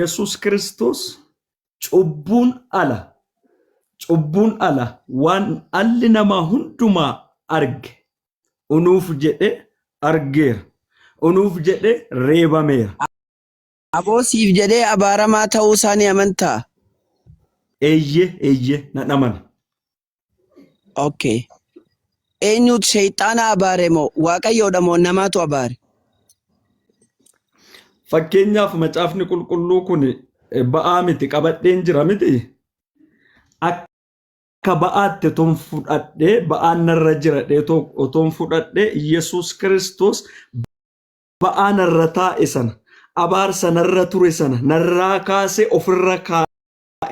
Yesuus Kiristoos cubbuun ala cubbuun ala waan dhalli namaa hundumaa arge unuuf jedhe argeera. Unuuf jedhe reebameera. Aboo siif jedhee abaaramaa ta'uu isaa ni amantaa? Eeyyee eeyyee nan amana. Okay. Eenyutu sheyxaana abaare moo waaqayyoodha moo namaatu abaare? Fakkeenyaaf macaafni qulqulluu kun ba'aa miti qabadheen jira miti. Akka ba'aatti otoon fudhadhee ba'aan narra jira otoon fudhadhee Yesuus Kiristoos ba'aa narra taa'e sana abaarsa narra ture sana narraa kaasee ofirra kaa'e.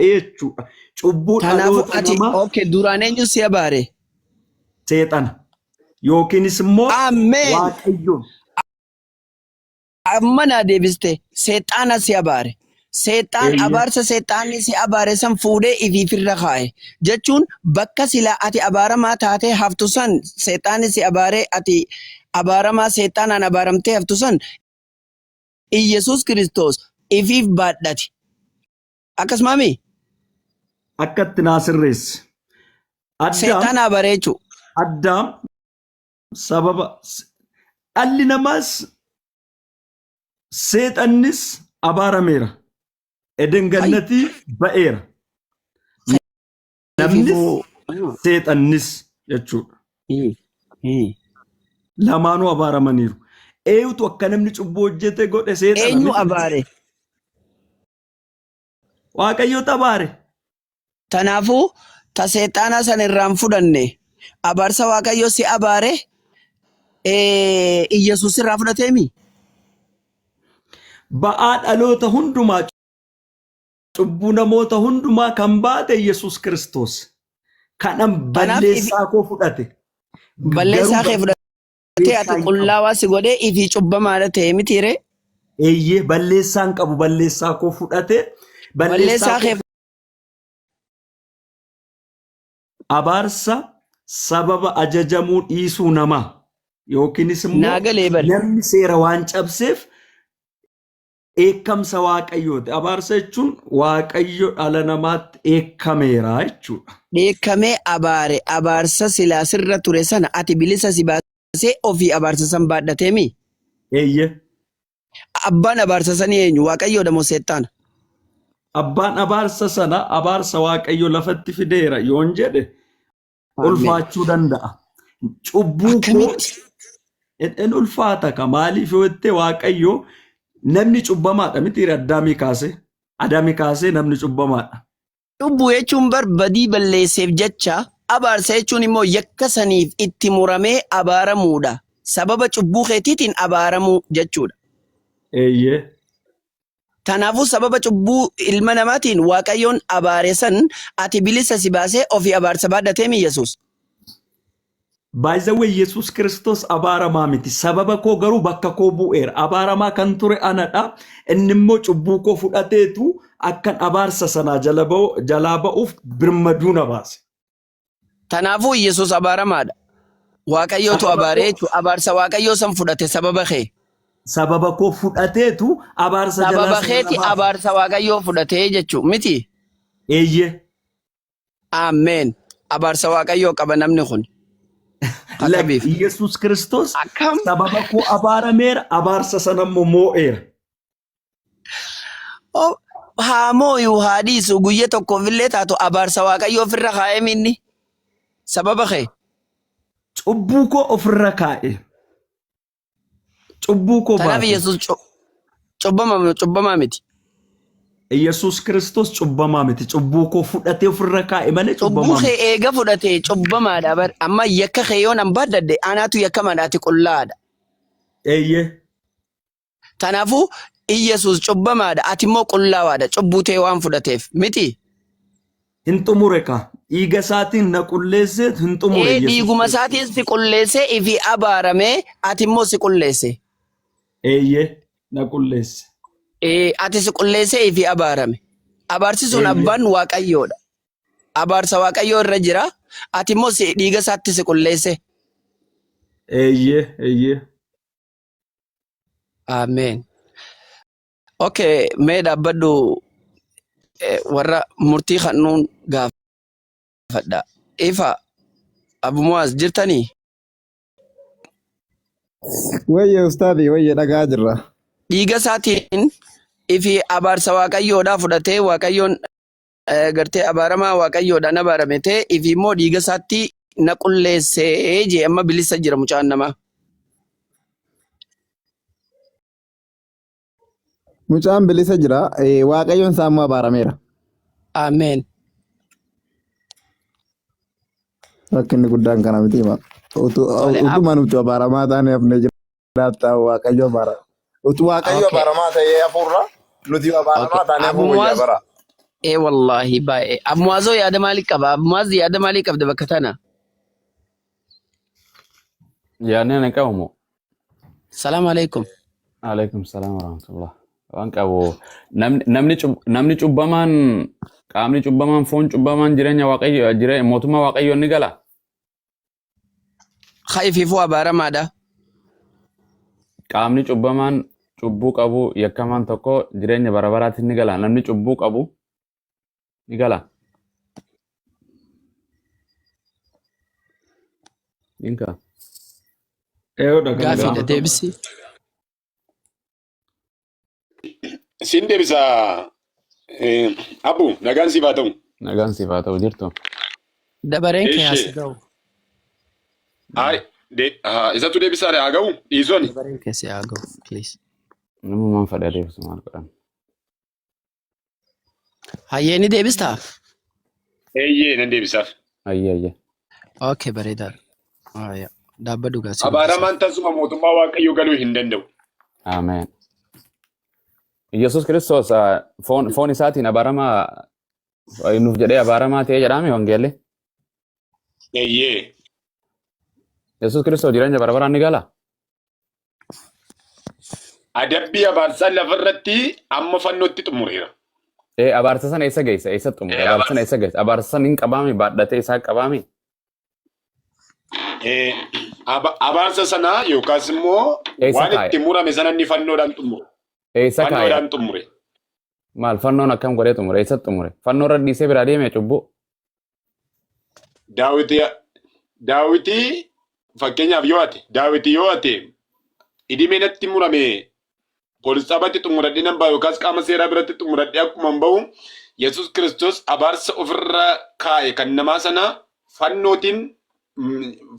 Jechuudha. Cubbuu Kanaafuu dhaloota ati namaa okay duraan eenyu si abaare? Seexana yookiinis immoo Ameen. Waaqayyoon. Amma naa deebiste seexaana si abaare. Seexaan abaarsa seexaanni si abaare san fuudhee ifiifirra kaa'e. Jechuun bakka silaa ati abaaramaa taatee haftu san seexaanni si abaaree ati abaaramaa seexaanaan abaaramtee haftu san Iyyasuus Kiristoos ifiif baadhate. Akkasumaami? Akka itti naa sirreessi. Addaam Seexaana abaree jechuudha. Addaam sababa dhalli namaas seexannis abaarameera. Eden gannatii ba'eera. Namnis Ififuu. seexannis jechuudha. Lamaanuu abaaramaniiru. Eenyutu akka namni cubbuu hojjete godhe? Seexana Eenyu miti? abaare? Waaqayyotu abaare. Tanaafuu ta seexaanaa san irraa hin fudhanne abaarsa Waaqayyo si abaare Iyyasuus irraa fudhateemi? Ba'aa dhaloota hundumaa cubbuu namoota hundumaa kan baate Yesuus Kiristoos. Kanan Kanaaf ifi balleessaa koo fudhate. Garuu balleessaa kee fudhatee balleessaa ati hin qabu. qullaawaa si godhee ifii cubbamaadha ta'e miti ree? Eeyyee balleessaa hin qabu balleessaa koo fudhate balleessaa Balleessaa koo kee abaarsa sababa ajajamuu dhiisuu namaa yookiinis immoo naa galee bar. Namni seera waan cabseef dheekkamsa Waaqayyooti. Abaarsa jechuun Waaqayyo dhala namaatti dheekkameera jechuudha. Dheekkamee abaare abaarsa silaa sirra ture sana ati bilisa si baasee ofii abaarsa san baadhateemi? Eeyyee. Abbaan abaarsa sanii eenyu? Waaqayyoodha moo seexxaana? Abbaan abaarsa sana abaarsa Waaqayyo lafatti fideera yoon jedhe Ameen. ulfaachuu danda'a. Cubbuu koo Akkamitti? in ulfaata ka maaliif yoo jette Waaqayyo namni cubbamaadha miti Addaamii kaasee. Addaamii kaasee namni cubbamaadha. Cubbuu jechuun bar badii balleesseef jecha abaarsa jechuun immoo yakka saniif itti muramee abaaramuudha. Sababa cubbuu keetiitiin abaaramuu jechuudha. Eeyyee. Kanaafuu sababa cubbuu ilma namaatiin Waaqayyoon abaare san ati bilisa si baasee ofii abaarsa baadhateemi Yesuus. By the way, Yesuus Kiristoos abaaramaa miti. Sababa koo garuu bakka koo bu'eera. Abaaramaa kan ture anadha. Inni immoo cubbuu koo fudhateetu akkan abaarsa sanaa jala ba'u- jalaa ba'uuf birmaduu na baase. Tanaafuu Yesuus abaaramaadha. Waaqayyootu Sababa abaaree koo jechuudha. Abaarsa Waaqayyoo san fudhate sababa kee. Sababa koo fudhateetu abaarsa jalaa Sababa sana na keeti baase. abaarsa Waaqayyoo fudhatee jechuudha. Miti? Eeyyee. Ameen. Abaarsa Waaqayyoo qaba namni kun. Lakki Katabiif. Yesuus Kiristoos Akkam? sababa koo abaarameera, abaarsa sana immoo moo'eera. Oh, haa mooyu haa dhiisu guyya tokkoof illee taatu abaarsa Waaqayyoo ofirra kaa'ee minni. Sababa kee. Cubbuu koo ofirra kaa'e. Cubbuu koo Tanaaf baate. Yesuus cubbama cubbamaa miti. Yesuus Kiristoos cubbamaa miti. Cubbuu koo fudhatee ofirra kaa'e malee Cubbuu cubbamaa kee miti. eega fudhatee cubbamaadha bar. Amma yakka kee yoo nan baadadhe anaatu yakkamaadha ati qullaadha. Eeyyee. Kanaafuu Iyyasuus cubbamaadha ati immoo qullaawaadha cubbuu tee waan fudhateef miti. Hin xumure ka. Dhiiga isaatiin na qulleessee hin xumure Ee Yesuus dhiiguma Kiristoos. isaatiin si qulleessee ifi abaaramee ati immoo si qulleesse. Eeyyee na qulleesse. Ee ati si qulleessee ifi abaarame. Abaarsi sun Eeyyee. abbaan Waaqayyoodha. Abaarsa Waaqayyoo irra jira ati immoo si dhiiga isaatti si qulleesse. Eeyyee eeyyee. Ameen. Okay, mee dhaabbadhu warra murtii kannuun gaafadha. Ifa Abu Muaz jirtanii? Wayye ustaadi wayye dhagaa jirra. Dhiiga isaatiin ifi abaarsa Waaqayyoodhaa fudhatee Waaqayyoon gartee abaaramaa Waaqayyoodhaan abaarame ta'e ifi immoo dhiiga isaatti na qulleessee jee amma bilisa jira mucaan namaa. Mucaan bilisa jira. Waaqayyoon isaa immoo abaarameera. Ameen. Rakkinni guddaan kana miti hima. Tole ab Utuma nuti abaaramaa taane hafnee jiraata Waaqayyo abaara. Utu Waaqayyo okay. abaaramaa ta'ee hafuurra nuti abaaramaa Okay. taane Abu hafuu wayya Muaz bara. ee wallaahi baay'ee. Abu Muazoo yaada maalii qaba? Abu Muaz yaada maalii qabda bakka tana? Yaadni ani qabu moo? Salaam alaikum. Alaikum salaam warahmatullah. Waan qabu namni cubbamaan qaamni cubbamaan foon cubbamaan jireenya waaqayyo jireenya mootummaa waaqayyoo ni gala. Kaifiifuu abaaramaadha. Qaamni cubbamaan cubbuu qabu yakkamaan tokko jireenya bara baraatti ni gala. Namni cubbuu qabu ni gala. Inka. Eeyoodha kan Gaafiidha gaafatamu. deebisi. Siin deebisa Abu nagaan siif haa ta'u. Nagaan siif haa ta'u jirtu. Dabareen kee haa si Ishee. ga'u. Hayi isatu deebisaadha haa ga'u dhiisoni. Dabareen kee si haa ga'u please. Namumaan fedha deebisu maal godhan. Hayyee ni deebistaa? Eeyyee nan deebisaaf. Ayyee ayyee. Okay bareedaadha. Haaya. Dhaabbadhu gaa si dubbisa. Abaaramaan tasuma mootummaa Waaqayyoo galuu hin danda'u. Ameen. Yesuus Kiristoos foon isaatiin abaaramaa nuuf jedhee abaaramaa ta'ee jedhaame wangeelli. Eeyyee. Yesuus Kiristoos jireenya bara baraan ni gala. Adabbii abaarsaa lafarratti amma fannootti xumureera. Ee abaarsa sana eessa geessa? Eessa xumure? Abaarsa sana eessa geessa? Abaarsa sana hin qabaame baadhatee isaa qabaame. Abaarsa sana yookaas immoo Eessa waan kaa'e? itti murame sana inni fannoodhaan xumure. Eessa kaa'e? Fannoodhaan xumure. Maal fannoon akkam godhee xumure? Eessa xumure? Fannoo irra dhiisee biraa deeme cubbuu. Daawiti Daawiti fakkeenyaaf yoo ate Daawiti yoo ate idimee natti murame poolis xaabaatti xumuradhee nan ba'a yookaas qaama seeraa biratti xumuradhee akkuma hin bahu Yesuus Kiristoos abaarsa ofirra kaa'e kan namaa sana fannootiin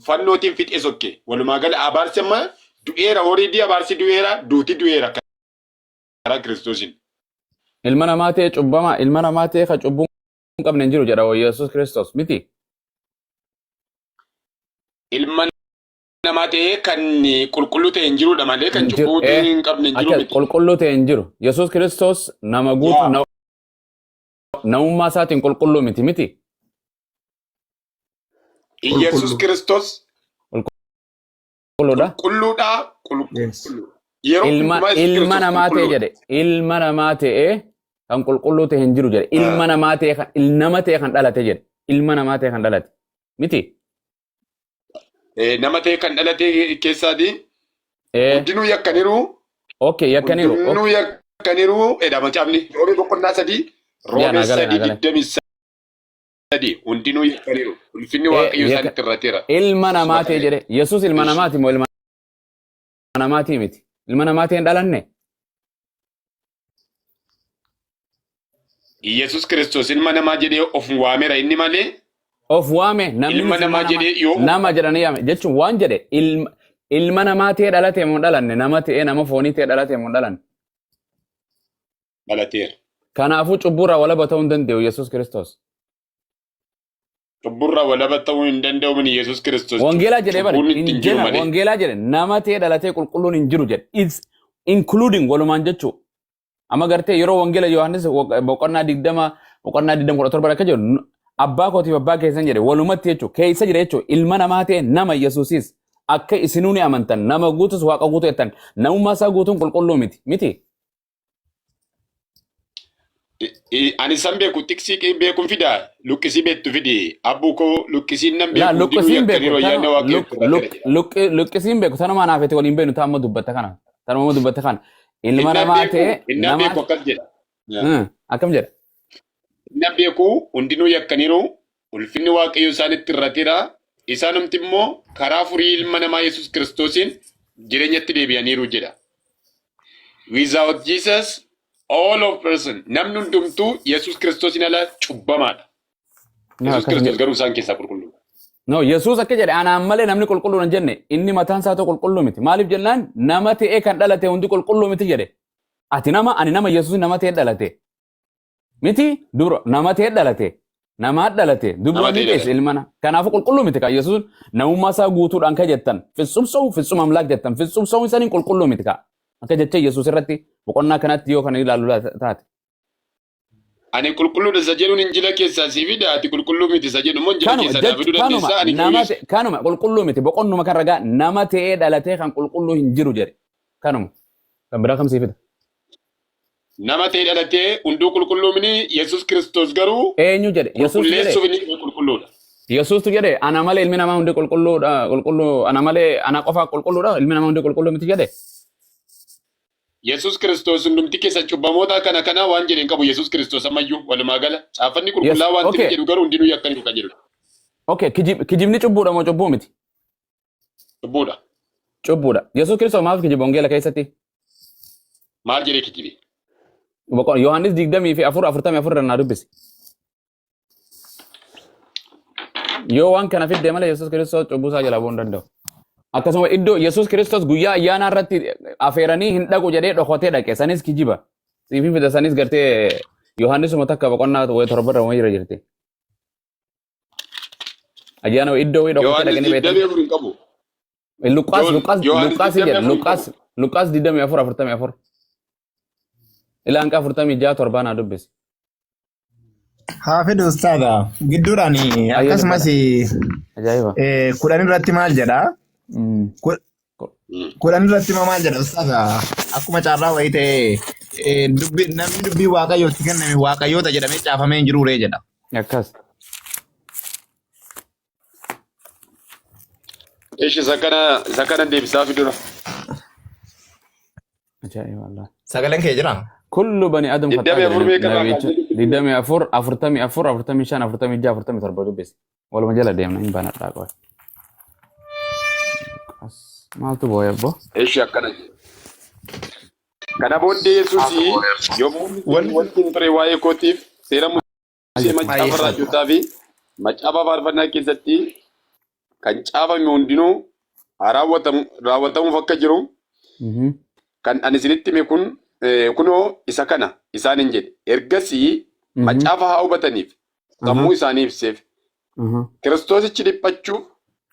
fannootiin fixee sokke. Walumaa gala abaarsi amma du'eera horiidii abaarsi du'eera duuti du'eera karaa Kiristoosiin. Ilma namaa ta'e cubbamaa ilma namaa ta'e ka cubbuu hin qabne hin jiru jedha Yesuus Kiristoos miti. Ilma namaa ta'ee kan qulqulluu ta'e hin jirudha malee kan Hin jiru. cubbuu hin qabne hin jiru Akka miti. qulqulluu ta'e hin jiru. Yesuus Kiristoos nama guutuu Yaa. namummaa isaatiin qulqulluu miti miti. Yesuus Qulqulluu. Kiristoos Qulqulluudha. qulqulluudha. Yes. Qulqulluu. Yeroo Ilma hundumaa Yesuus ilma Kiristoos namaa ta'e qulqulluudha. jedhe. Ilma namaa ta'e kan qulqulluu ta'e hin jiru jedhe. Ilma namaa ta'e kan nama ta'e kan dhalate jedhe. Ilma namaa ta'e kan dhalate. Miti. Nama ta'e kan dhalate keessaati hundinuu yakkaniiru. Okay, yakkaniiru. Hundinuu yakkaniiru jedha macaafni. Roomee boqonnaa 3 Yaa Roomee naa gale 3 naa gale. 23 hundinuu yakkaniiru. Ulfinni Waaqayyo isaanitti irrateera. Ilma namaa ta'e ta'e. jedhe. Yesuus ilma namaati moo ilma namaatii miti? Ilma namaa ta'e hin dhalanne? Yesuus Kiristoos ilma namaa jedhee of waameera inni malee Of waame namni ilma ilma namaa namaa jedhee yoo nama jedhanii yaame jechuun waan jedhe ilma namaa ta'e dhalate moo hin dhalanne nama ta'e nama foonii ta'e dhalate moo hin dhalanne. Dhalateera. Kanaafuu cubbuurraa walaba ta'uu hin danda'u Yesuus Kiristoos. Cubburraa walaba ta'uu hin danda'u mini Yesuus Kiristoos Wangeelaa jedhee bare cubbuun itti hin hin jiru jena malee. wangeelaa jedhe nama ta'e dhalatee qulqulluun hin jiru jedhe. It's including walumaan jechuu. Amma gartee yeroo wangeela Yohaannis boqonnaa 20 boqonnaa 20 17 akka jedhu abbaa kootiif abbaa keessan jedhe walumatti jechuu keessa jira jechuu ilma namaa ta'e nama Yesuusis akka isinuu ni amantan nama guutus waaqa guutuu jettan namummaa isaa guutuun qulqulluu miti miti. Ani san beeku tiksii beekuun fida luqqisii beektu fidi abbuu koo luqqisiin nan Laa beeku hundinuu luqqisiin beeku yakkaniiru ayyaanna waaqayyo itti irrateera jedha. Luqqisiin beeku tanuma naaf itti waliin beeknu ta'amma dubbatta kana tanuma dubbatta kana. Ilma Innaan namaa beeku, ta'e innaan nama beeku akkas jedha. Yaa. Akkam jedha. Innaan beeku hundinuu yakkaniiru, ulfinni Waaqayyo isaanitti irrateera, isaanumti immoo karaa furii ilma namaa Yesuus Kiristoosiin jireenyatti deebi'aniiru jedha. Without Jesus, all of person, namni hundumtuu Yesuus Kiristoosiin ala cubbamaadha. No, Yesuus akkas hin Kiristoos jedhu. garuu isaan keessaa qulqulluudha. No, Yesuus akka jedhe anaan malee namni qulqulluu hin jenne, inni mataan isaa qulqulluu miti. Maaliif jennaan nama ta'ee kan dhalate hundi qulqulluu miti jedhe. Ati nama, ani nama, Yesuus nama ta'ee dhalate. Miti dubra nama ta'ee dhalate. Namaa dhalate dubra Nama ni ta'ee dheesse dhalate. ilma na. Kanaafuu qulqulluu miti kan Yesuus namummaa isaa guutuudhaan kan jettan. Fitsum sa'u fitsum amlaak jettan. Fitsum sa'uun isaanii qulqulluu miti ka. Akka jecha Yesuus irratti boqonnaa kanatti yoo kana ilaallu taate. Ani qulqulluudha isa jedhuun Injila keessaa sii fida, ati qulqulluu miti isa jedhu immoo Injila Kanuma keessaa naa fiduu kanuma dandeessaa, ani nama garuu kanuma qulqulluu miti boqonnuma kan ragaa nama ta'ee dhalatee kan qulqulluu hin jiru jedhe. Kanuma kan biraa kam sii fida? Nama ta'ee dhalatee hunduu qulqulluu mini, Yesuus Kiristoos garuu Eenyu jedhe? Yesuustu jedhe. qulqulleessuuf inni dhufe qulqulluudha. Yesuustu jedhe ana malee ilmi namaa hundi qulqulluudha, qulqulluu ana malee ana qofaa qulqulluudha, ilmi namaa hundi qulqulluu miti jedhe. Yesuus Kiristoos hundumti keessa cubbamoota kana kana waan jedhe hin qabu Yesuus Kiristoos ammayyuu walumaa gala caaffanni qulqullaa wanti inni jedhu garuu hundinuu yakkaniiru kan jedhudha. Okay, kijibni cubbuudha moo cubbuu miti? Cubbuudha. Cubbuudha. Yesuus Kiristoos maaf kijiba wangeela keessatti? Maal jedhee kijibe? Yohaannis 24 44 irraa naa dubbisi. Yoo waan kana fidde malee Yesuus Kiristoos cubbuu isaa jalaa bu'uu hin danda'u. Akkasuma iddoo Yesuus Kiristoos guyyaa ayyaanaa irratti afeeranii hin dhaqu jedhee dhokatee dhaqe sanis kijiba. Siifin fida sanis gartee Yohaannisuma takka boqonnaa wayii 7 irra wayii jirti. Ayyaana iddoo wayii dhokatee Yohaannis dhaqanii beektan. 24 hin qabu. Luqaas Luqaas Yohaannis Luqaas 24 jedha hin Luqaas qabu. Luqaas 24 44. Ilaanqa 46 7 naa dubbisi. Haa fidu ustaadha. Gidduudhaan Ayyee akkasumas dubbadha. Ajaa'iba. 10 irratti maal jedha? 10 irratti immoo maal jedha ustaadha? Akkuma carraa wayii ta'ee dubbi namni dubbii waaqayyootti kenname waaqayyoota jedhamee caafamee hin jiruuree jedha. Akkas. Ishi isa kana deebisaa fidura. Ajaa'iba Allah. Sagaleen kee jira? Kullu bani Adam khaxaa 24 jedhe meeqa irraa nabicha. kaasee dubbisi? 24, 44, 45, 46, 47 dubbisi. Waluma jala deemna hin banadhaa qoy. As maaltu booya abbo? Ishi akkana jedhe. Kana booddee Yesuus yommuu Wanni wanti hin ture waa'ee kootiif seera Musee macaafa raajotaa fi macaafa faarfannaa keessatti kan caafame hundinuu haa raawwatamuuf akka jiru kan ani isinitti hime kun kunoo isa kana isaan hin jedhe. Ergasii macaafa haa hubataniif sammuu isaanii ibseef. Kiristoosichi dhiphachuuf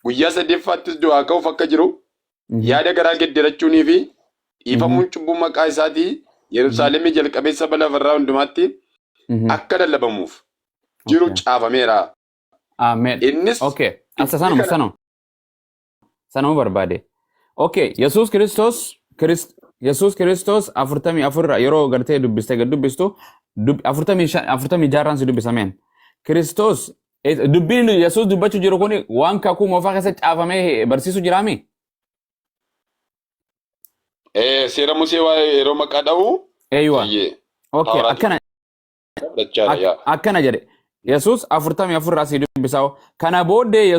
guyyaa sadeffaattis du'aa ka'uuf akka jiru yaada garaa gedderachuunii fi dhiifamuun cubbuu maqaa isaatii Yerusaalemii jalqabee saba lafarraa hundumaatti akka lallabamuuf jiru caafameera. Ameen. Innis Okay. Asa dubbii sanuma kana sanuma. Sanuma barbaade. Okay. Yesuus Kiristoos 44 irraa yeroo gartee dubbiste gad dubbistu 45 46 si dubbisameen. Kiristoos dubbiin Yesuus dubbachuu jiru kun waan kakuu moofaa keessa caafamee barsiisu jiraami? Seera Musee waa'ee yeroo maqaa dha'u Eeywa. iyyee Okay. Tawraati Akkana fudhachaadha yaa. Akkana jedhe. Yesuus 44 irraa si dubbisaa. Kana booddee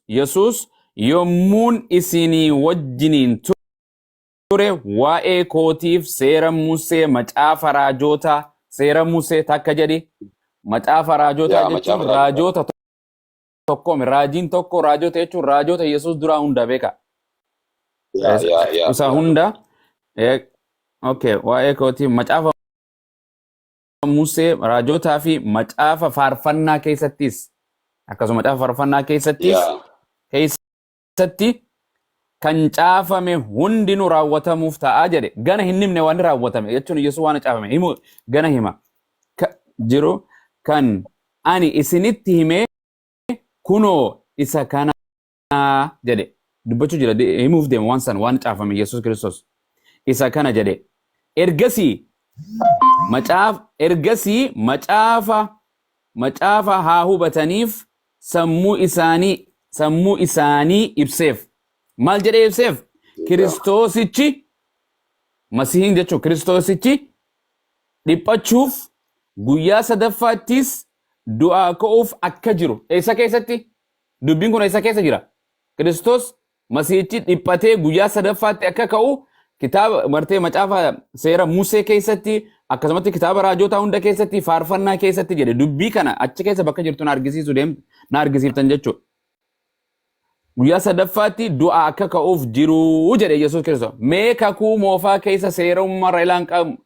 Yesuus yommuun isinii wajjiniin ture waa'ee kootiif seera Musee macaafa raajotaa, seera Musee takka jedhi, macaafa raajotaa Yaa jechuun macaafa raajotaa. Raajota tokkomi raajiin tokko raajota jechuun raajota Yesuus duraa hunda beeka. Yaa yaa yaa. Isa hunda okay, waa'ee kootiif macaafa Musee raajotaa fi macaafa faarfannaa keessattis akkasuma macaafa faarfannaa keessattis keessatti kan caafame hundinuu raawwatamuuf ta'a jedhe. Gana hin himne waan raawwatame jechuun Yesuus waan caafame himu gana hima. Jiru kan ani isinitti hime kunoo isa kana jedhe dubbachuu jira, himuuf deema waan san waan caafame Yesuus Kiristoos isa kana jedhe. Ergasii ergasii macaafa haa hubataniif sammuu isaanii ibseef. Maal jedhee ibseef? Kiristoosichi Masihiin jechuun Kiristoosichi dhiphachuuf guyyaa sadaffaattis du'aa ka'uuf akka jiru. Eessa keessatti? Dubbiin kun eessa keessa jira? Kiristoos Masihichi dhiphatee guyyaa sadaffaatti akka ka'u kitaaba martee macaafa seera Musee keessatti, akkasumatti kitaaba raajotaa hunda keessatti, faarfannaa keessatti jedhe. Dubbii kana achi keessa bakka jirtu na argisiisu deem na argisiiftan jechuudha. Guyyaa sadaffaatti du'a akka ka'uuf jiru jedhe Yesuus Kiristoos. Mee kakuu moofaa keessa seera uumamarra ilaan qabu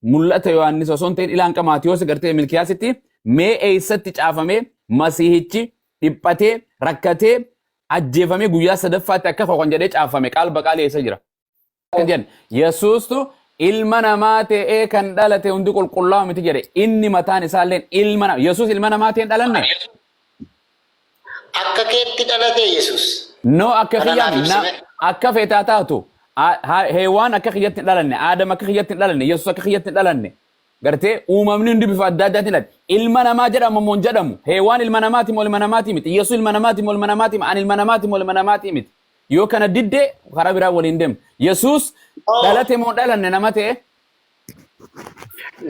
mul'ata Yohaannis osoo hin ta'in ilaan qaba Maatiyoos gartee Milkiyaasitti mee eessatti caafamee Masiihichi dhiphatee rakkatee ajjeefamee guyyaa sadaffaatti akka ka'u kan jedhee caafame qaal baqaalee eessa jira? Kan jedhan Yesuustu ilma namaa ta'ee kan dhalate hundi qulqullaa'u miti jedhe, inni mataan isaallee ilma namaa. Yesuus ilma namaa ta'ee hin dhalanne. Akka keetti dhalate Yesuus. No, akka Kana kiyyaa naaf na ibsime. Akka feetaa taatu. Heewaan akka kiyyatti hin dhalanne, Aadam akka kiyyatti hin dhalanne, Yesuus akka kiyyatti hin dhalanne. Gartee uumamni hundi bifa adda addaatiin dhalate. Ilma namaa jedhama moo hin jedhamu? Heewaan ilma namaati moo ilma namaati miti? Yesuus ilma namaati moo ilma namaati miti? Ani ilma namaati moo ilma namaati miti? Yoo kana didde karaa biraa waliin deemu. Yesuus dhalate moo dhalanne nama ta'e?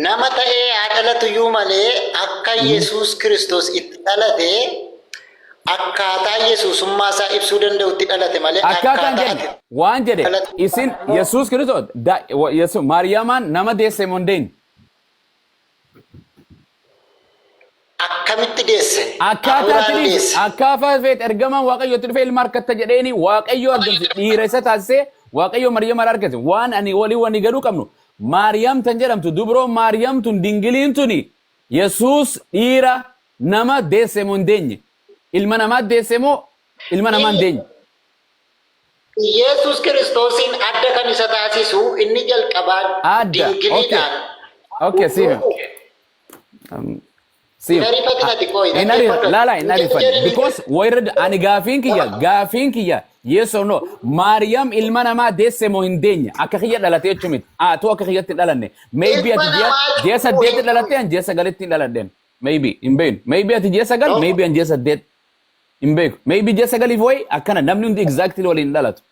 Nama ta'ee haa dhalatuyyuu malee, akka Yesuus Kiristoos itti dhalate, akkaataa Yesuusummaa isaa ibsuu danda'utti dhalate malee Akkaataan akkaataa jenne ati waan jedhe dhalate isin Yesuus Kiristoos Yesuus Maariyaamaan nama deesse moo hin deenne? Akkamitti deesse? Akkaataa Hafuuraan tiriif deesse. akkaataa feet ergamaan Waaqayyootti dhufee ilma harkatta jedheeni Waaqayyo argamse, dhiira isa taasisee Waaqayyo Maariyaam argate. Waan ani walii wani galuu qabnu, Maariyaam tan jedhamtu dubroo Maariyaam tun dingiliin tuni Yesuus dhiira nama deesse moo hin deenye? Ilma namaa deesse moo ilma namaa hin deenye? Yesuus Kiristoosiin adda kan isa taasisu inni jalqabaa Adda. dingiliidhaan. Okay, siif. Siif. Hin ariifatin ati qooyi, Hin ariifadhu. dhaggeeffadhu. Laala, hin ariifadhu. Jedhini- Because wayirra ani gaafiin kiyya yes or no, Maariyaam ilma namaa deesse moo hin deenye? Akka kiyya dhalate jechuu miti. Atu akka kiyyatti hin dhalanne. Maybe Ilma ati ji'a namaa ji'a 8 hin dhalatte, an ji'a 9tti hin dhaladheen. Maybe hin beeknu. Maybe ati ji'a 9, No. maybe an ji'a 8, hin beeku. Maybe ji'a 9f wayi akkana, namni hundi exactly waliin dhalatu.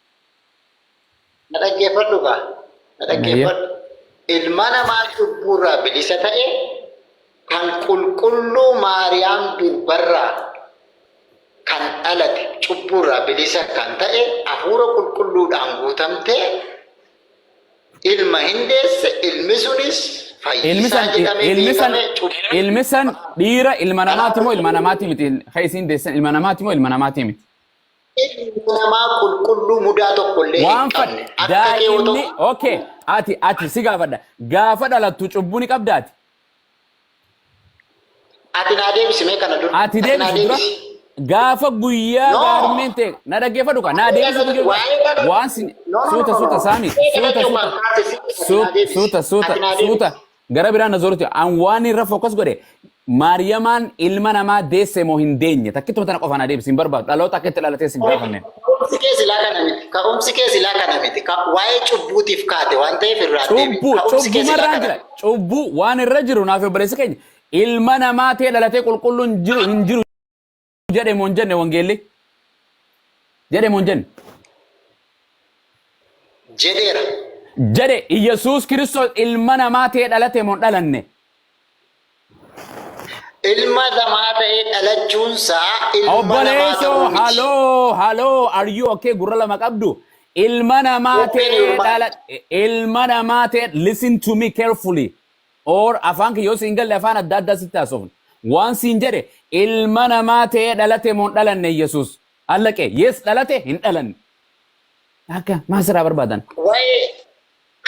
Na dhaggeeffadhu gaa. Na dhaggeeffadhu. Ilma namaa cubbuurraa bilisa ta'e, kan qulqulluu Maariyaam durbarraa kan dhalate, cubbuurraa bilisa kan ta'e, hafuura qulqulluudhaan guutamtee ilma hin deesse, ilmi sunis Ilmi fayyisaa san jedhamee ilmi san beekame cubbuu. Ilmi san dhiira ilma namaati moo ilma namaati miti? Kan isiin deessan ilma namaati moo ilma namaati miti? Ilmi namaa qulqulluu mudaa tokkollee hin Waan qabne. fadhe Akka kee otoo daa'imni, okay, ati si gaafadha, gaafa dhalattu cubbuu ni qabdaati? Ati naa deebisi mee kana dura. Ati Ati naa deebisi dura. deebisi. Gaafa guyyaa No. gaarmeen ta'e na dhaggeeffadhu kaa, naa deebisi guyyaa Waa'ee dhala- waan si No, no, suuta no, no, suuta no. saami Waa'ee suuta dhalachuu suuta kan kaase si ati naa suuta deebisi. suuta suuta Ati naa deebisi. suuta gara biraan na zoorti. An waan irra focus godhe, Maariyamaan ilma namaa deesse moo hin deenye? Takkittuma tana qofa naa deebisi, hin barbaadu dhaloota akka itti dhalatee sin gaafanne. Ka'umsi kee silaa kana miti. Ka'umsi kee silaa kana miti. Waa'ee cubbuutiif kaate waan ta'eef irraa deebi. Cubbuu Ka'umsi kee silaa cubbumarraan kana jira miti. cubbuu waan irra jiru naaf obboleessi keenya ilma namaa ta'e dhalatee qulqulluun jiru hin jiru jedhe moo hin jenne? Wangeelli jedhe moo hin jenne? Jedheera. Jedhe. Iyyasuus Kiristoos ilma namaa ta'e dhalate moo hin dhalanne? Ilma namaa ta'ee dhalachuunsaa ilma namaa Obboleessoo, ta'uu miti. Hello, hello, are you okay? Gurra lama qabdu. Ilma namaa Open ta'ee your mind. dhala ilma namaa ta'e, listen to me carefully. Or afaan kiyya yoo siin galle afaan adda addaa sitti haasofna. Waan siin jedhe, ilma namaa ta'ee dhalate moo hin dhalanne Yesuus? Allaqee yes, dhalate, hin dhalanne. Akka maal sirraa barbaadan? Waa'ee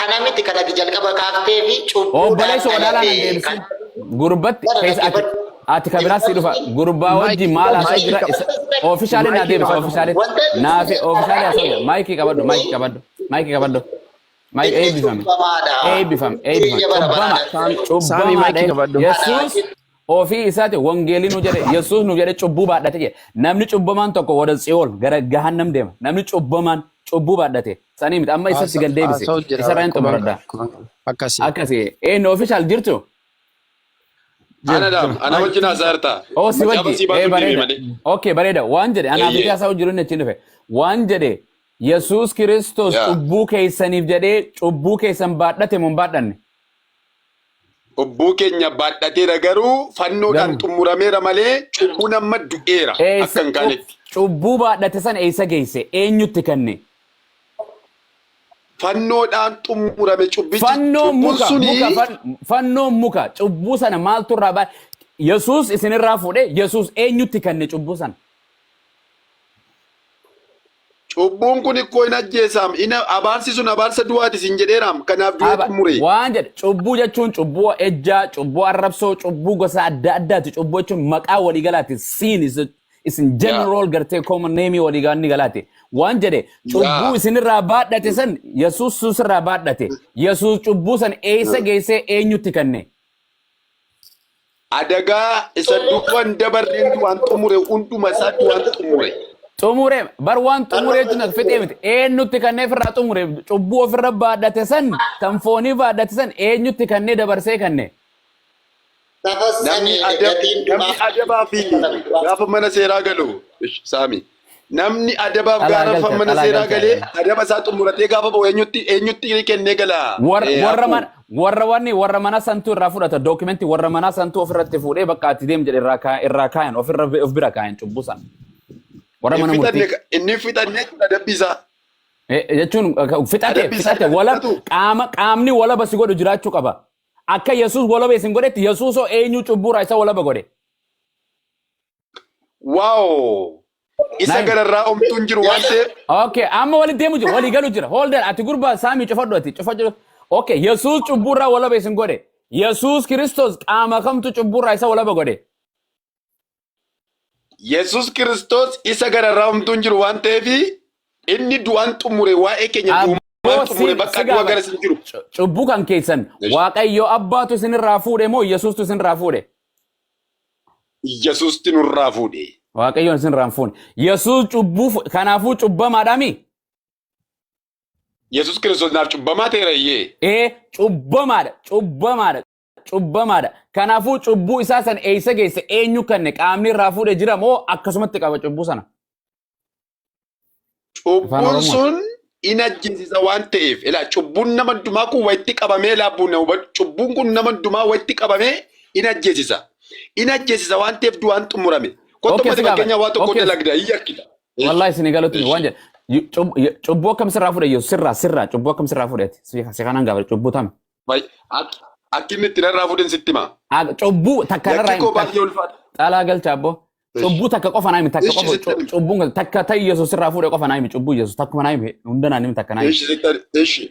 kana miti kan ati jalqaba kaaftee fi cubbuudhaan Obboleessoo, walaalaan hin dhalate. deebisin. Kan Gurbatti Gara keessa ati dhaggeeffadhu. ati ka biraa si dhufa gurbaa wajji maal haasa'u jira isa officially naa deebisa officially naafi officially haasa'u jira. Maayikii qabadhu, maayikii qabadhu, maayikii qabadhu, maayikii. Inni Eebbifame. cubbamaadha. Eebbifame, eebbifame. Jireenya bara Cubbama. baraa. Saami, Cubbamaadha. maayikii qabadhu. Yesuus ofii isaati wangeelii nu jedhe, Yesuus nu jedhe cubbuu baadhate jedhe. Namni cubbamaan tokko wada tsiyool gara gahannam deema. Namni cubbamaan cubbuu baadhate sanii miti, amma isatti gad deebise. Haasa'u jira. Isarraa hin xumuradha. Akkasi. Akkasi eenyu official jirtu? Ana daam, ana wajjin haasaa jirta. Oh, si Macaafa wajji. sii Eh, baasuun deeme bareeda. malee. Okay, bareeda. Waan jedhe anaaf Eeyyee. itti haasa'u jiru inni achiin dhufe. Waan jedhe Yesuus Kiristoos Yaa. cubbuu keessaniif jedhee cubbuu keessan baadhate moo hin baadhanne? Cubbuu keenya baadhateera garuu fannoodhaan Garuu. xumurameera malee cubbuun amma du'eera akka Eessa hin kaanetti. cubbuu baadhate sana eessa geesse? Eenyutti kenne? Fannoodhaan xumurame cubbichi Fannoon cubbuun muka suni muka fannoon muka cubbuu sana maaltu irraa baadhe? Yesuus isinirraa fuudhe Yesuus eenyutti kenne cubbuu sana? Cubbuun kun ikkoo hin ajjeesaam. Ina abaarsi sun abaarsa du'aati sin jedheeraam. Kanaaf du'ee xumure. Waan jedhe cubbuu jechuun cubbuu ejjaa, cubbuu arrabsoo, cubbuu gosa adda addaati. Cubbuu jechuun maqaa waliigalaati. Sin is in general gartee common name waliigalaa galaati. Waan jedhe cubbuu isinirraa baadhate san Yesuus sirraa baadhate. Yesuus cubbuu san eessa geessee eenyutti kenne? Adagaa isa du'an dabarreen du'aan xumure hunduma isaa du'aan xumure. Xumure bar waan xumure jechuun fixee miti. Eenyutti kannee ofirraa xumure cubbuu ofirra baadhate san tan foonii baadhate san eenyutti kannee dabarsee kanne. Namni Tafassanii gatiin namni du'aa. adabaa fi gaafa mana seeraa galu ish, saami. Namni adabaaf Dhalaa gaafa galcha, mana dhalaa seeraa galcha. galee adaba isaa xumuratee gaafa ba'u eenyutti kennee gala. Warra warra Hafu. mana warra wanni warra mana santuu irraa fudhata dookimentii warra mana santuu ofirratti fuudhee bakka ati deem jedhe irraa kaayan ofirra of bira kaayan cubbuu sana. Warra Inni mana murtii. Inni fixanne jechuudha adabbii isaa. Jechuun fixate Adabbii isaa fixate wala fixatu. qaama qaamni walaba si godhu jiraachuu qaba. Akka Yesuus walaba isin godhetti Yesuusoo eenyu cubbuurraa isa walaba godhe? Wow! Isa Nine. gararraa omtuun jiru waan ta'eef Okay, amma walitti deemu jira, walii galu jira. Hold on, ati gurbaa saamii cufadhu ati cufadhu. Okay, Yesuus cubbuurraa walaba isin godhe. Yesuus Kiristoos qaama kamtu cubbuurraa isa walaba godhe? Yesuus Kiristoos isa gararraa omtuun jiru waan ta'eef inni du'aan xumure waa'ee keenya Abboo du'aan xumure si bakka si du'a gaafadha. gara sin jiru. Cubbuu kan keessan Waaqayyo abbaatu isinirraa fuudhe moo Yesuustu isinirraa fuudhe? Yesuusti nurraa fuudhe. Waaqayyoon isinirraa hin fuune. Yesuus cubbuu kanaafuu cubbamaadhaami? Yesuus Kiristoos naaf cubbamaa ta'eera iyyee. Ee cubbamaadha, cubbamaadha, cubbamaadha. Kanaafuu cubbuu isaa san eessa geesse eenyu kanne qaamni irraa fuudhe jira moo akkasumatti qaba cubbuu sana? Afaan Cubbuun Oromoo. sun in ajjeesisa waan ta'eef ilaa cubbuun nama hundumaa kun walitti qabamee laabbuun hubadhu cubbuun kun nama hundumaa walitti qabamee in ajjeesisa. In ajjeesisa waan ta'eef du'aan xumurame. Okay, Kottu si gaafadha. fakkeenyaa waa tokko Okay. dalagda hin yakkita. Wallahi isin galutti waan jedhe. Cubbuu akkam sirraa fuudhe Yesuus sirraa sirraa cubbuu akkam sirraa fuudhe ati si kanaan gaafadha cubbuu tami. Akki inni itti narraa fuudhin sitti hima. Cubbuu takka narraa Yakki koo himi baay'ee ulfaata. Xaalaa galcha abboo. Cubbuu takka qofa naa himi takka Ishi qofa sitti himi. cubbuun takka ta'e Yesuus sirraa fuudhe qofa naa himi cubbuu Yesuus takkuma naa himi hunda naa himi takka naa himi. Ishi sitti ishi.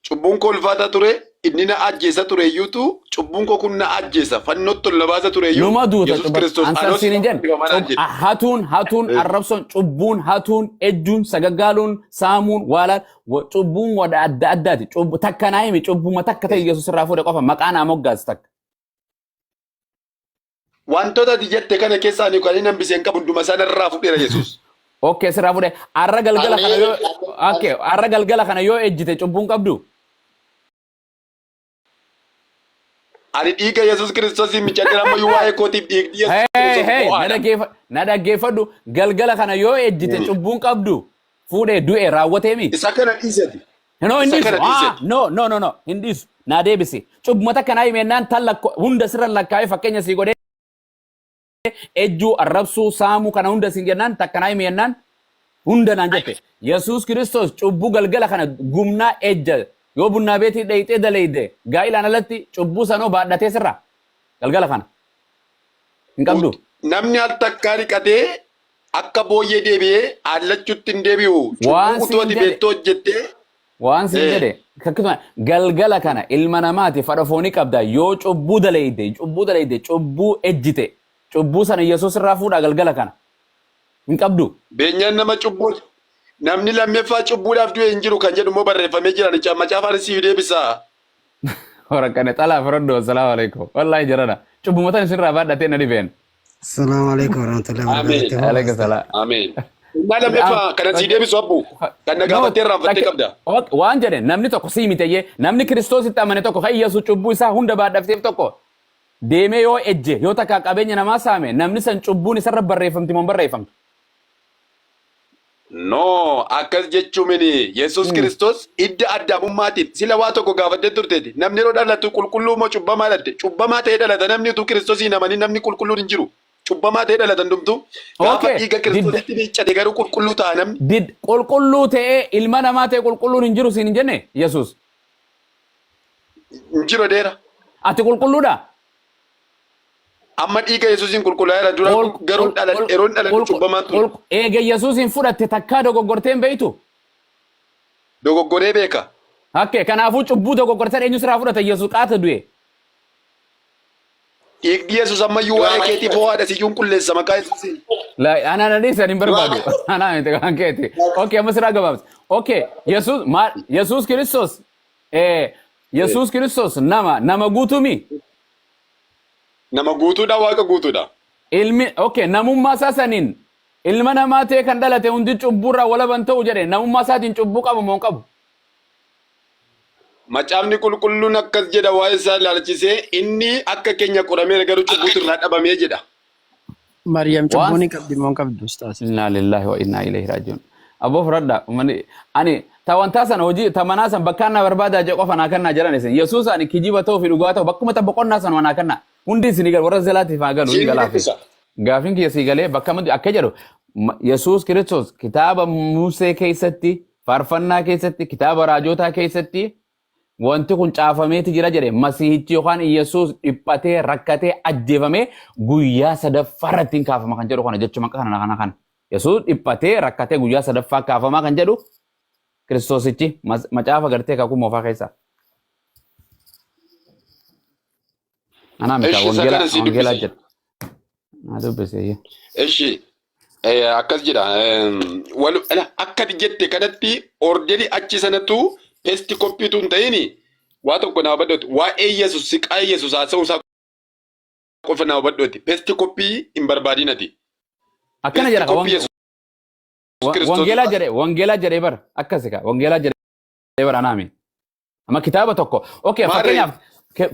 Cubbuun koo ulfaataa ture inni na ajjeesa ture iyyuutu cubbuun koo kun na ajjeesa fannootti ol na baasa ture iyyuu Numa duuta Yesuus cubba Kiristoos ansar anoo siin hin jenne manaan jedhe. Hatuun hatuun arrabsoon cubbuun hatuun ejjuun sagaggaaluun saamuun waalaan cubbuun wada adda addaati cubbu takka naa himi cubbuma takka ta'e Yesuus irraa fuudhe qofa maqaa naa moggaas takka. Wantoota ati jette kana keessaa ani kan inni hambisee hin qabu hunduma isaa narraa fuudheera Yesuus. Okay sirraa fuudhe arra galgala kana yoo okay arra galgala kana yoo ejjite cubbuun qabdu. Ani dhiiga Yesuus Kiristoosiin miicadheera ammayyuu waa'ee kootiif dhiigni Yesuus Hey Kiristoos hey na ho'aadha. dhaggeeffa na dhaggeeffadhu galgala kana yoo ejjite cubbuun qabdu fuudhee du'e raawwateemi. Isa kana dhiisati. No, hin Isa dhiisu. kana dhiisati. No, no, no, no, hin dhiisu. Naa deebisi. Cubbuma takka naa himennaan tan lakko hunda sirra lakkaa'ee fakkeenya sii godhee ejjuu, arrabsuu, saamuu kana hunda siin jennaan takka naa himennaan hunda naan jette. Yesuus Kiristoos cubbuu galgala kana gumnaa ejja yoo bunnaa beetii dhayxee daleyde gaa'ilaan alatti cubbuu sanoo baadhatee sirra galgala kana hin qabdu. Namni al takkaa dhiqatee akka booyyee deebi'ee haallachuutti hin deebi'u. Cubbuu Waan utuu siin ati jedhe beektuu hojjettee waan siin jedhe akkasuma galgala kana ilma namaati fadha foonii qabda yoo cubbuu daleyde cubbuu ejjite cubbuu sana Yesuus irraa fuudhaa galgala kana hin qabdu. Beenyaan nama cubbuu namni lammeeffaa cubbuudhaaf du'e hin jiru kan jedhu immoo barreeffamee jira. Macaafaan siif deebisaa. Horakkane xalaa firadhu assalaamu alaikum. Wallaahi jarana cubbuma tan isinirraa baadhatee na dhibeen. Assalamu alaikum warahmatullahi Ameen. wabarakatuh. Alaikum salaam. Ameen. Innaa lammeeffaa kana sii deebisu abbu. Kan na gaafattee irraanfattee qabda. Waan jedhe namni tokko sii miteyyee namni Kiristoositti amane tokko kan Yesuus cubbuu isaa hunda baadhafteef tokko deemee yoo ejje yoo takka qabeenya namaa saame namni san cubbuun isarra barreeffamti moo hin barreeffamtu? No, akkas jechuu mini. Yesuus Kiristoos idda addaamummaatiin sila waa tokko gaafadhee turteeti. Namni yeroo dhalatu qulqulluu moo cubbamaa dhalatte? Cubbamaa ta'ee dhalata namni utuu Kiristoosii hin amanin namni qulqulluun hin jiru. Cubbamaa ta'ee dhalatan hundumtuu. Gaafa Okay. dhiiga Kiristoositti miiccate garuu qulqulluu ta'a namni. Did qulqulluu ta'ee ilma namaa ta'e qulqulluun hin jiru siin hin jenne Yesuus. Hin jiru deera. Ati qulqulluudha? Amma dhiiga Yesuusiin qulqullaa'eera dura garuu yeroon dhaladhu cubbamaan ture. Eega Yesuusiin fudhatte takkaa dogoggortee hin beektu? Dogoggoree beeka. Hakke kanaafuu cubbuu dogoggortan eenyu siraa fudhata Yesuus qaata du'e. Dhiigni Yesuus ammayyuu waa'ee keetiif ho'aadha siyyuun qulleessa maqaa Yesuusiin. La ana na dhiisan hin barbaadu. Ana miti kan keeti. Okay, amma siraa gabaabsa. Okay, Yesuus maal Yesuus Kiristoos Yesuus Kiristoos nama guutumii? Nama guutuudha Waaqa guutuudha. Ilmi okay namummaa isaa saniin ilma namaa ta'ee kan dhalate hundi cubbuurraa walaban ta'u jedhe namummaa isaatiin cubbuu qaba moo hin qabu? Macaafni qulqulluun akkas jedha waa'ee isaa ilaalchisee inni akka keenya qorameera garuu cubbuutu irraa dhabamee jedha. Maryam Waan cubbuu ni qabdi moo hin qabdu ustaas? Inna lillahi wa inna ilayhi raji'un. Aboo fudhadha. Uummanni ani ta wantaa sana hojii ta manaa san bakkaan na barbaadaa jee qofa naa kannaa jedhan isin. Yesuus ani kijiba ta'uu fi dhugaa ta'u bakkuma ta boqonnaa sana naa kannaa. Hundi isin galu warra zalaatiif haa galu hin Siin galaafi. dubbisa. Gaafiin kiyya sii galee bakka mandi akka jedhu Yesuus Kiristoos kitaaba Musee keessatti faarfannaa keessatti kitaaba raajotaa keessatti wanti kun caafameeti jira jedhe Masiihichi yookaan Iyyasuus dhiphatee rakkatee ajjeefamee guyyaa sadaffaa irratti hin kaafama kan jedhu kana jechuma kana kana kana. Yesuus dhiphatee rakkatee guyyaa sadaffaa kaafamaa kan jedhu Kiristoosichi macaafa gartee kakuu moofaa keessaa. Anaa miti Eshi isa wangeela kana si wangeelaa dubbisi. jedha. Naa dubbise iyyuu. Eshi akkas jedha. Akka ati jette kanatti orderi achi sanattu pesti koppiitu hin ta'ini waa tokko naa hubadhuuti. Waa'ee Yesuus siqaa Yesuus haasa'uu isaa qofa naa hubadhuuti. Pesti koppii hin barbaadin ati. Akkana Pesti jedha ka koppii Yesuus Kiristoos wangeelaa jedhe wangeelaa jedhee bara akkasi ka wangeelaa jedhee bara anaa miti. Amma kitaaba tokko okay Maarree.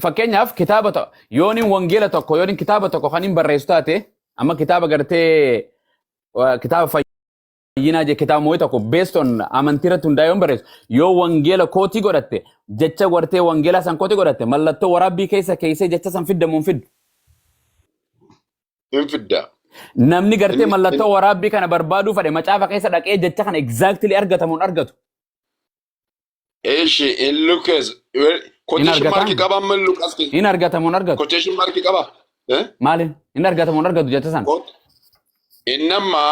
Fakkeenyaaf kitaaba tokko yooniin wangeela tokko yooniin kitaaba tokko kan hin barreessu taate amma kitaaba gartee kitaaba fayyinaa jee kitaaba moo'ii tokko based on amantii irratti hundaa'ee yoon barreessu yoo wangeela kootii godhatte jecha gartee wangeelaa san kootii godhatte mallattoo waraabbii keessa keessee jecha san fiddamu hin fiddu. Hin fidda. Namni gartee mallattoo waraabbii kana barbaaduu fedhe macaafa keessa dhaqee jecha kana exactly argatamu hin argatu. Eshi in Lucas Hin quotation argataa? mark qaba amma Luqas keessa. Hin argatamu hin argatu. Quotation mark qaba. Eh? Maaliin? Hin argatamu hin argatu jecha sana. Inni amma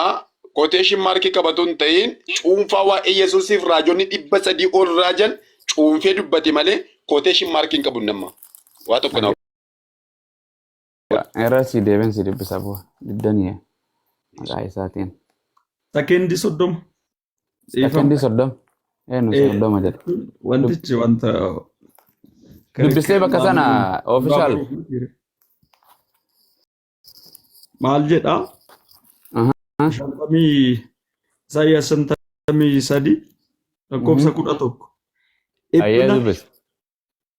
quotation mark qabatu hin ta'in cuunfaa waa'ee Yesuusiif raajonni 300 ol raajan cuunfee dubbate malee quotation mark hin qabu inni amma. Waa tokko na Irra si deebiin si dubbisa bu'a. Diddanii maqaa isaatiin. Sakendii 30. Dhiifama. Sakendii 30. Eenyu 30 jedhe. Wantichi wanta Dubbisee bakka sana official. Maal jedha? 50 Isaayyaas 53 lakkoofsa 11. Ayyee dubbise.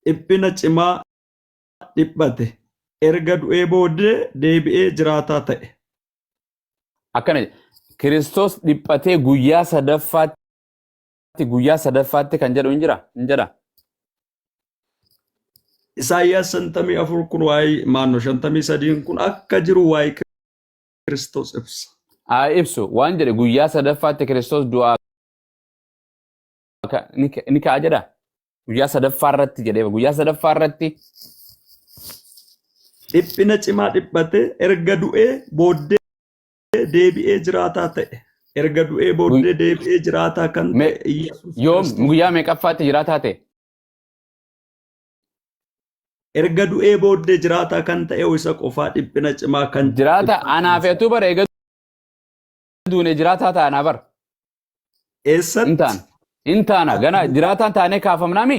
Dhiphina cimaa dhiphate. Erga du'ee booddee deebi'ee jiraataa ta'e. Akkana jedha. Kiristoos dhiphatee guyyaa sadaffaatti kan jedhu hin jira hin jedha. Isaayyaas 54 kun waa'ee maannoo 53 kun akka jiru waa'ee Kiristoos ibsa. Haa ibsu waan jedhe guyyaa sadaffaatti Kiristoos du'aa ni ka'a jedha. Guyyaa sadaffaa irratti jedhee guyyaa sadaffaa irratti Dhiphina cimaa dhiphate erga du'ee booddee deebi'ee jiraataa ta'e. Erga du'ee booddee deebi'ee jiraataa kan ta'e Iyyasuus yoom Kiristoos. Guyyaa meeqaffaatti jiraataa ta'e? Erga du'ee booddee jiraataa kan ta'e isa qofaa dhiphina cimaa kan Jiraata dhiphate anaaf isa. eetuu bara eega duune jiraataa ta'a anaa bara. Hin Eessatti? taana. Hin taana. Gana jiraataan taanee kaafamnaami.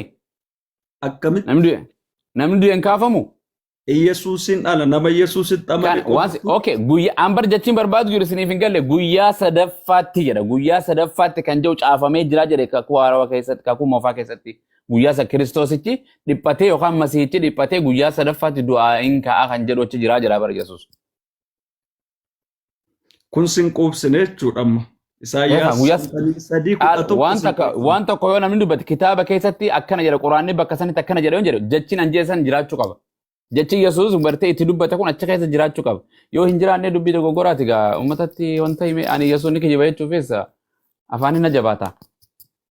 Akkamitti? Namni du'e hin kaafamu. Iyyasuusin ala nama Iyyasuusitti amane Kan waan qofatu okay guyyaa an bar jechiin barbaadu jiru isiniif hin galle guyyaa sadaffaatti jedha. Guyyaa sadaffaatti kan jedhu caafamee jira jedhe kakuu haarawaa keessatti kakuu moofaa keessatti. Guyyaa isa Kiristoosichi dhiphatee yookaan Masiihichi dhiphatee guyyaa sadaffaatti du'aa hin ka'a kan jedhu achi jira jedha bara Yesuus. Kun sin quubsine jechuudha amma. Beekaa Isaayyaas guyyaa 53 11 waan sin takka qo'achiisa. waan tokko yoo namni dubbate kitaaba keessatti akkana jedha, quraanni bakka sanitti akkana jedha yoo jedhu, jechiin an jedhe san jiraachuu qaba. Jechi Yesuus bartee itti dubbate kun achi keessa jiraachuu qaba. Yoo hin jiraanne dubbii dogoggoraati gaa uummatatti wanta hime ani Yesuus ni kijiba jechuufis afaan hin jabaata.